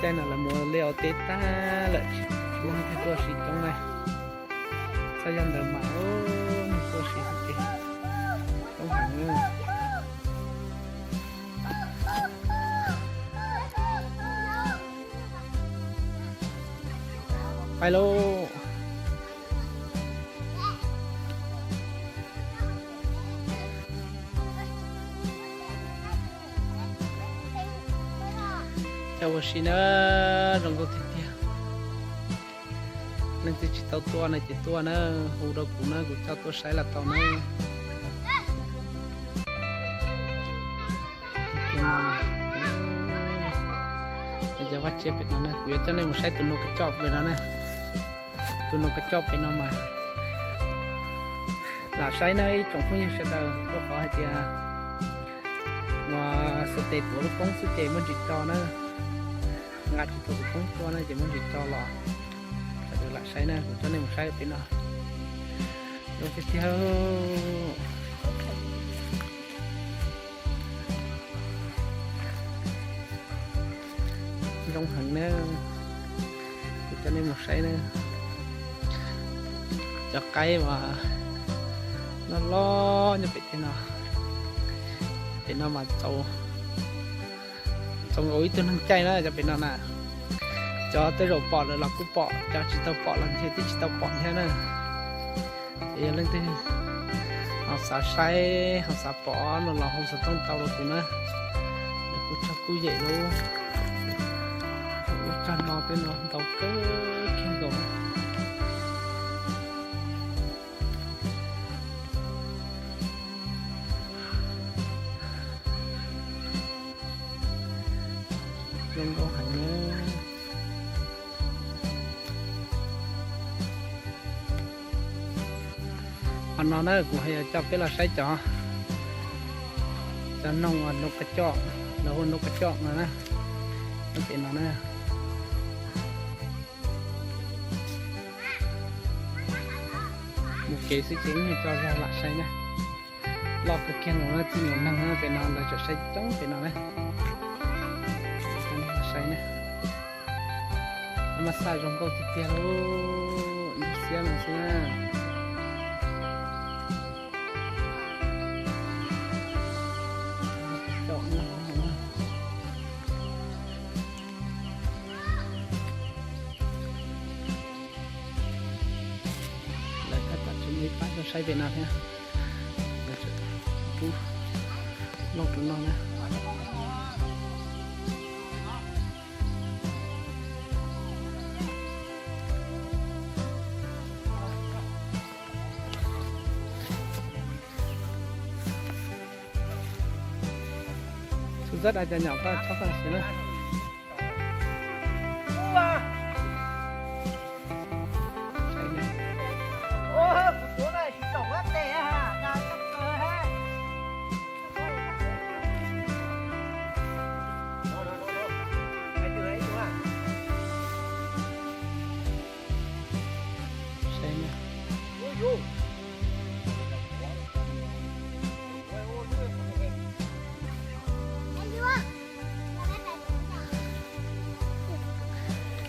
Caij no lawv mus liaj ua teb tag lawm, tsis muaj neeg tuaj siv coob na. Txhaj yog ntawd mas neeg tuaj siv xwb ces coob heev. Pais lauj. Cov ua si na, zoo nkauj tiag tiag. Leej twg tsis tau tuaj no ces tuaj na, hu rau kuv na, kuv coj tuaj saib los tau na. Cov vaj tse pem no na, kuv yuav coj nej mus saib tus nus kab coj pem no na. Tus nus kab coj pem no mas lam saib na ib tsoom phooj ywg sawv daws, rau qhov hais tias uas xuv tes tuav lub koob xwb ces muaj ntsis tso na, nqa tsis tau tus koob tuaj na ces muaj ntsis tso los. Sawv daws lam saib na, kuv coj nej mus saib pem no. Zoo tiag tiag. Zoo heev na, kuv coj nej mus saib na. Cov qaib mas loj loj nyob pem tej no, pem no mas txaus nkaus ib tug neeg caij na cov pem no na. Cov tej zaum pom lawm los kuj pom, cov tsis tau pom los ntshe twb tsis tau pom thiab na. Ces yog leej twg ho xav saib ho xav pom no los hu xov tooj tau rau kuv na. Kuv tsaug kuj yem lub, lub tsag no tej no ntau kawg kiag nkaus. Zoo nkauj heev na. Qhov no na kuv hais coj peb los saib cov, cov noog uas nus kab coj, lawv hu nus kab coj no na, nyob pem no na. Mus kev xwb ces ib nyuag tso zog lam saib na. Loj kawg kiag nkaus na, txij nkaus neeg na pem no lawv tseem saib coob pem no na. Saib na. Maj xaj zoo nkauj tiag tiag lauj, ntsuab xiab no xwb na. Lawv tab tom tsis muaj ib pab tuaj saib pem no thiab. Lawv tseem pub loj rau no na. Tus zab dais cov nyom koj txhob koj siv na.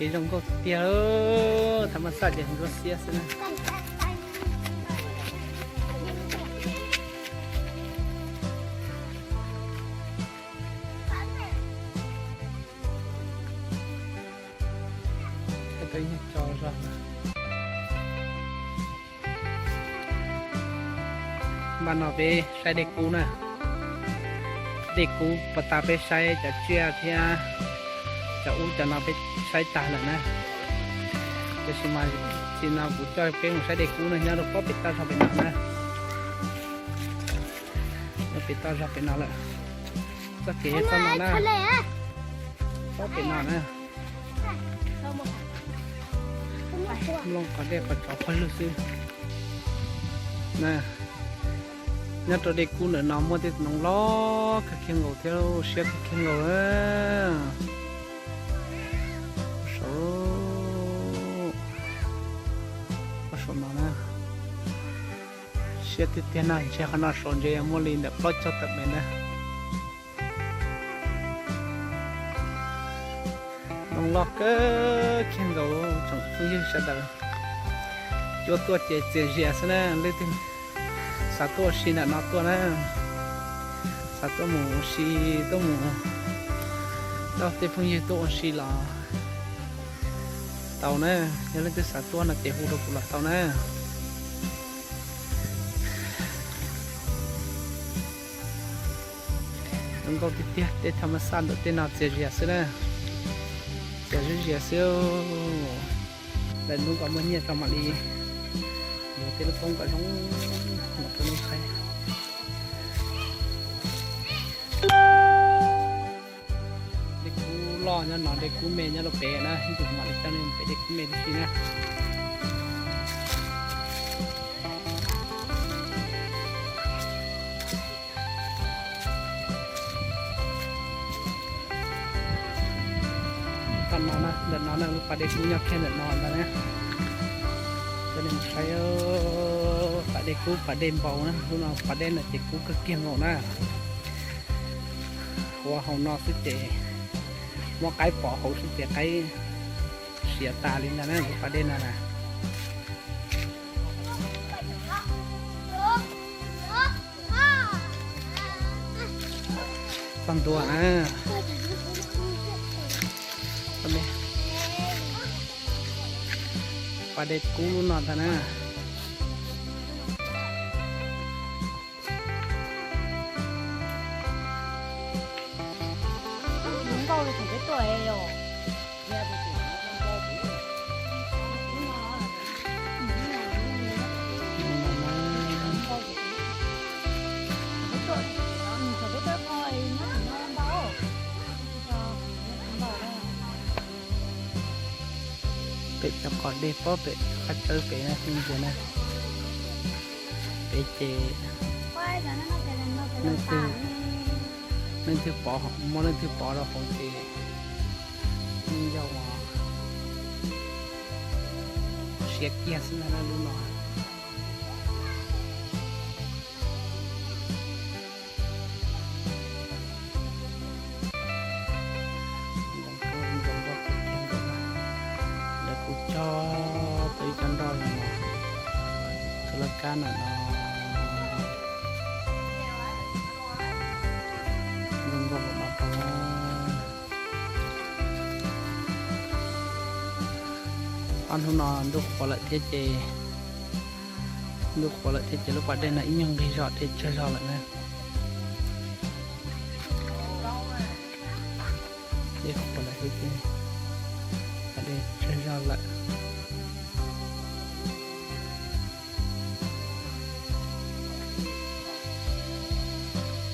Kev zoo nkauj tiag, thab maj xaj ces ntsuab xiab xwb na. Npaj no peb saib dej kub na. Dej kub pas tas peb saib cov tsiaj thiab cov ub cov no peb saib tag lawm na. Tiam sis mas txij no kuv coj peb mus saib dej kub no nyob rau pob pem toj zog pem no na. Nyob pem toj zog pem no lawm. Txoj kev yog txoj no na. Pob pem no na. Nplooj qhov dej qhov tsov pawg lug xwb na. Nyob rau dej kub ntawm no muaj tej noov loj kawg kiag nkaus thiab siab kawg kiag nkaus na. Saum, saum no na. Siab tiag tiag na, ntshe qhov no saum ntshe muaj li ntawm plaub caug tawm mev na. Loj kawg kiag nkaus tsoom phooj ywg sawv daws. Cua tuaj ces txias zias xwb na, leej twg xav tuaj ua si ntawm no tuaj na. Xav tuaj mus ua si, tuaj mus nrog tej phooj ywg tuaj ua si los tau na. Yog leej twg xav tuaj no ces hu rau kuv los tau na. Zoo nkauj tiag tiag, tej thaj ma xaj ntawm tej no txias zias xwb na. Txias zias xwb. Lawv hnub kom muaj nyiaj tso mam li yuav tej lub koob kom zoo los rau nej saib. Dej kub loj nyob no, dej kub me nyob rau pem na, ib ntsis mam li coj nej mus pem dej kub me tib si na. Tam no na, ntawm no na lub pas dej kub nyob kiag ntawm no ntag na. Coj nej mus saib pas dej kub, pas dej npau na, lub no pas dej no ces kub kawg kiag nkaus na. Ua hauv no xwb ces muab qaib pov hauv xwb ces qaib siav tas li ntag na, lub pas dej no na. Txog ntua na. Pas dej kub lub no ntag na. Pem cov qos dej pob pem qab tsawb pem na, peb ces leej twg pov, muab leej twg pov rau hauv ces yeej yog uas siav kiag xwb na lub no. Lawv kuj cog tau ib co nroj los, tau laj kab na no. Zoo nkauj no rau. Ob hnub no ntuj qhuav lawm thiab ces, ntuj qhuav lawm thiab ces lub pas dej no ib nyuag nqig zog dej tsawg zog lawm na. Dej qhuav lawm thiab ces pas dej tsawg zog lawm.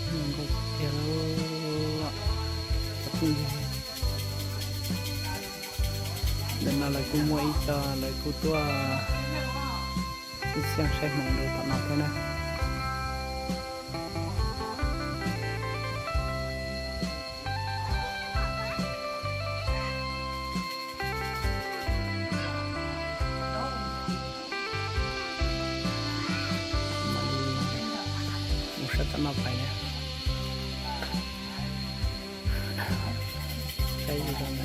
Zoo nkauj tiag lauj. Ntawm no lawv kuj muaj ib co lawv kuj tuaj ib xyoo saib hmoov rau tom no thiab na. Mus saib tom no pais na. Saib zoo na.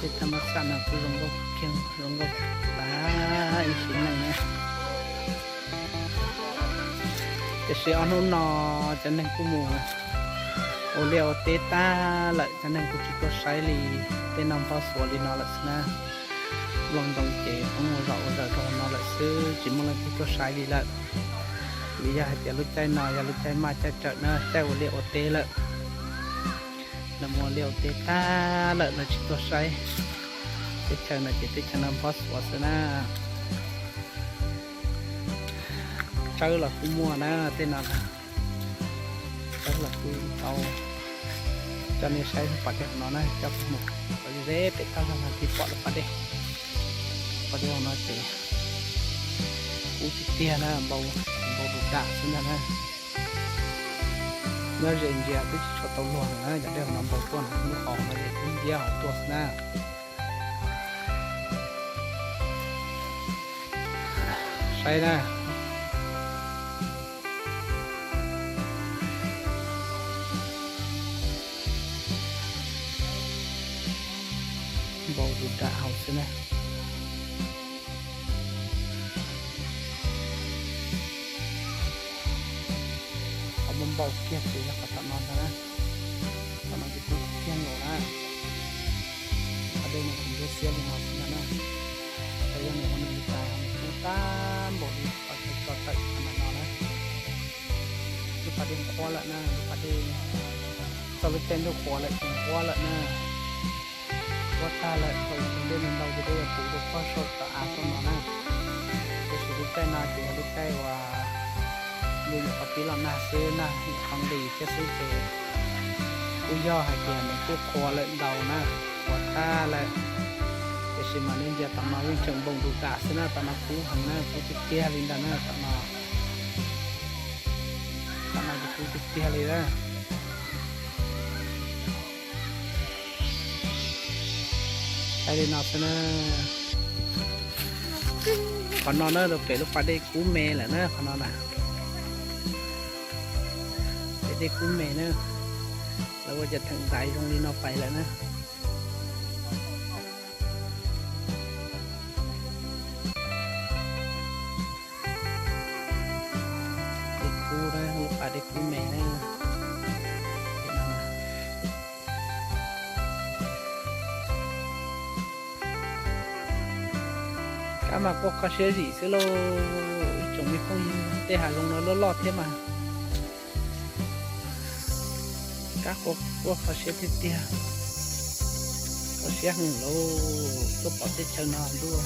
Tej thaj ma xaj no kuj zoo nkauj kiag, zoo nkauj tas ib sim neej na. Tiam sis ob hnub no cov neeg kuj mus ua liaj ua teb tag lawm, cov neeg kuj tsis tuaj saib li. Tej no npog xuav li no lawm xwb na. Looj ntoo ces poob ua zom ua zaws rau hauv no lawm xwb, tsis muaj leej twg tuaj saib li lawm. Vim yog hais tias lub caij no yog lub caij maj caij rawm na, caij ua liaj ua teb lawm. Lawv mus ua liaj ua teb tag lawm lawv tsis tuaj saib. Teb chaws no ces teb chaws no npog xuav xwb na. Tsawb los kuj muaj na, tej no tsawb los kuj tau. Coj nej saib pas dej hauv no na, coj mus kom ze pem tag zog mas thiaj pom lawv pas dej. Pas dej hauv no ces Kub tiag tiag na, npau, npau du dam xwb ntag na. Nyob ze ntsia twb tsis tshua tau luag na, cov dej hauv no npau tuaj na, lub qhov no ces kub nciab hauv tuaj xwb na. Saib na. Npau du dam hauv xwb na. Qhov npau npau kiag ces yog qhov tom no ntag na. Tom no ces kub kiag nkaus na. Qhov dej no ces ntsuab xiab li no xwb ntag na. Tau yog nws ua nws li cas nws kub tag npaum li qhov chaw tso tawm qhov ntawm no na. Lub pas dej qhuav lawm na, lub pas dej txog lub caij ntuj qhuav lawm ces qhuav lawm na. Qhuav tag lawm, thaum yog tus dej ntau ces dej yuav puv rau pob saum tom av tuaj no na. Tiam sis lub caij no ces yog lub caij uas lub nyuam qhuav pib los nag xwb, nag nyuam qhuav nqis thiab xwb ces kuj yog hais tias nws kuj qhuav lawm ntau na, qhuav tag lawm. Tiam sis mas nej ntsia tom no yeej tseem npau du dam xwb na, tom no kub heev na, kub tiag tiag li ntag na tom no. Tom no ces kub tiag tiag li na. Saib li no xwb na. Qhov no na rau pem lub pas dej kub me lawm na, qhov no na. Pem dej kub me na. Lawv ua cov theem ntaiv zoo li no pais lawm na. Dej kub na, lub pas dej kub me na. Kab mas quaj kho siab zim xwb lauj. Ib tsoom me phooj ywg, tej hav zoov no loj loj thiab mas kab quaj kho siab tiag tiag. Kho siab heev lauj, tuaj pom teb chaws no ntuj.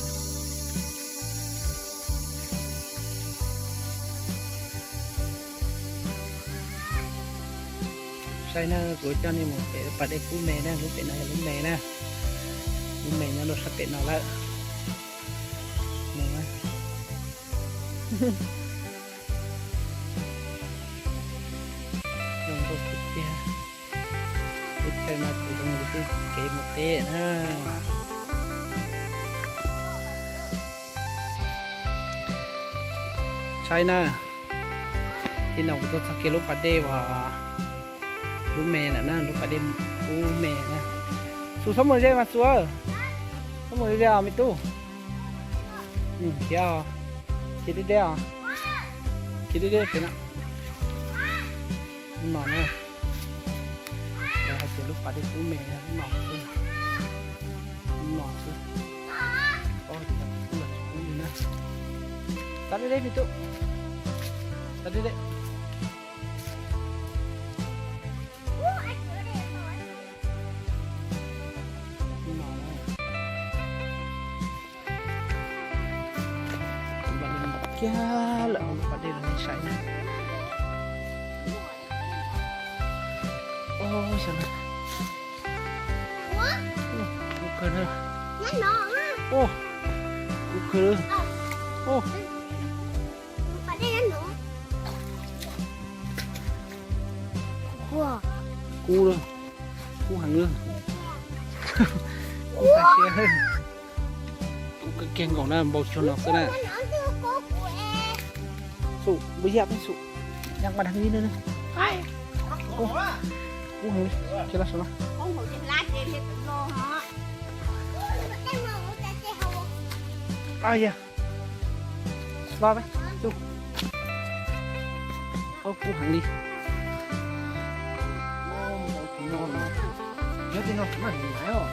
Saib na, kuv coj nej mus pem pas dej kub me na, lub pem no yog lub me na. Lub me nyob rau sab pem no lawm. Zoo nkauj tiag tiag. Teb chaws no ces zoo li tej kev mus teb na. Saib na, tib no kuv tuaj txog kiag lub pas dej uas lub me lawm na, lub pas dej kub me na. Xus txhob mus ze mas Xus, txhob mus ze os me tub. Khiav, khiav deb deb os, khiav deb deb pem no. Lub no na, lawv hais tias lub pas dej kub me, lub no xwb, lub no xwb. Kub los tsis kub li na. Txav deb deb me tub, txav deb deb. Lub no na. Vam li kiag lawm hauv lub pas dej los nej saib na. Xyov na. Kub kawg na. Kub kawg na. Kub lawm, kub heev lawm. Kub tag siab. Kub kawg kiag nkaus na, npau cuag no xwb na. Xum, npau yaj peb xum, yaj npaj dag li na. Kub heev li, cia los saum no. Yog, los peb xum. Kub heev li. Nyob tej no tsis maj lis laiv os.